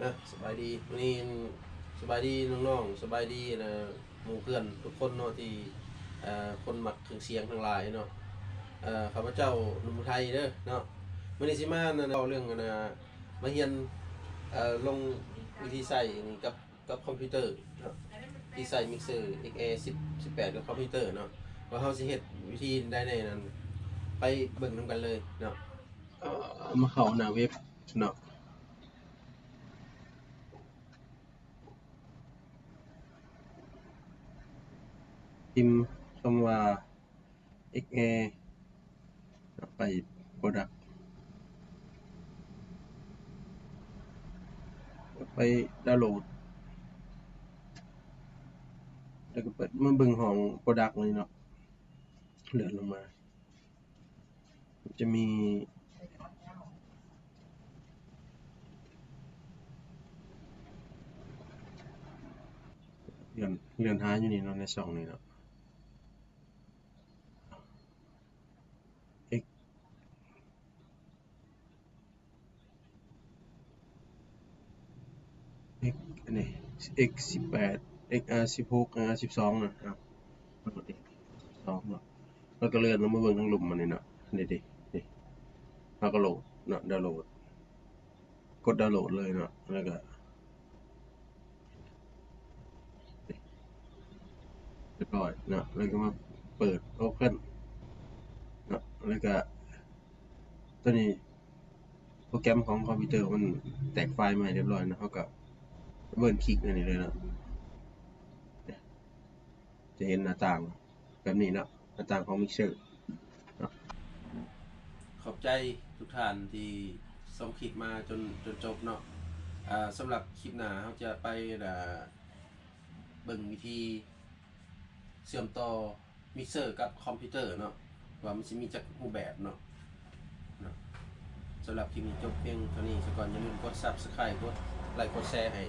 ອ່ະ ສະບາຍດີ ມື້ນີ້ສະບາຍດີນ້ອງໆ ສະບາຍດີນະ ໝູ່ເພື່ອນທຸກຄົນເນາະ ທີ່ ເອີ ຄົນມັກເຄື່ອງສຽງທັງຫຼາຍເນາະ. ເອີ ຂ້າພະເຈົ້າໜຸ່ມໄທເດີເນາະ ມື້ນີ້ຊິມາເວົ້າເລື່ອງອັນນະ ມາຮຽນ ເອີ ລົງວິທີໃຊ້ນີ້ກັບ ກັບຄອມພິວເຕີເນາະ ທີ່ໃຊ້ມິກເຊີເອັກແອສິບ ສິບແປດກັບຄອມພິວເຕີເນາະ ວ່າເຮົາຊິເຮັດວິທີໃດແດ່ນັ້ນ ໄປເບິ່ງນຳກັນເລີຍເນາະ. ເອີ ເອົາມາເຂົ້າໜ້າເວັບເນາະ ພິມຄຳວ່າ ເອັກແອ ໄປໂປຣດັກ ໄປດາວໂຫຼດ ແລ້ວກໍເປີດ ມາເບິ່ງຫ້ອງໂປຣດັກນີ້ເນາະ ເລື່ອນລົງມາ ມັນຈະມີ ເລື່ອນ ເລື່ອນຫາຢູ່ນີ້ເນາະ ໃນຊ່ອງນີ້ເນາະ. ເອັກ ເອັກ ອັນນີ້ ເອັກສິບແປດ ເອັກອາສິບຫົກ ເອັກອາສິບສອງນະ ເອົາ ເອົາ ເອັກສິບສອງເນາະ ແລ້ວກໍເລື່ອນລົງມາເບິ່ງທາງລຸ່ມມັນນີ້ເນາະ ນີ້ເດ ນີ້ ເຮົາກໍໂຫຼດເນາະ ດາວໂຫຼດ ກົດດາວໂຫຼດເລີຍເນາະ ແລ້ວກໍ ຮຽບຮ້ອຍເນາະ ແລ້ວກໍມາເປີດໂອເພັນເນາະ ແລ້ວກໍຕົວນີ້ໂປຣແກຣມຂອງຄອມພິວເຕີມັນແຕກໄຟລ໌ມາໃຫ້ຮຽບຮ້ອຍເນາະ ເຮົາກໍເບິ່ງຄລິກອັນນີ້ເລີຍເນາະ ຈະເຫັນໜ້າຕ່າງ ແບບນີ້ເນາະ ໜ້າຕ່າງຂອງມິກເຊີເນາະ. ຂອບໃຈທຸກທ່ານທີ່ຊົມຄລິບມາຈົນ ຈົນຈົບເນາະ. ອາ ສຳລັບຄລິບໜ້າເຮົາຈະໄປ ອາ ເບິ່ງວິທີເຊື່ອມຕໍ່ມິກເຊີກັບຄອມພິວເຕີເນາະ ວ່າມັນຊິມີຈັກຮູບແບບເນາະ. ເນາະ ສຳລັບຄລິບນີ້ຈົບພຽງເທົ່ານີ້ສາກ່ອນ. ຢ່າລືມກົດ Subscribe ກົດໄລ ກົດແຊໃຫ້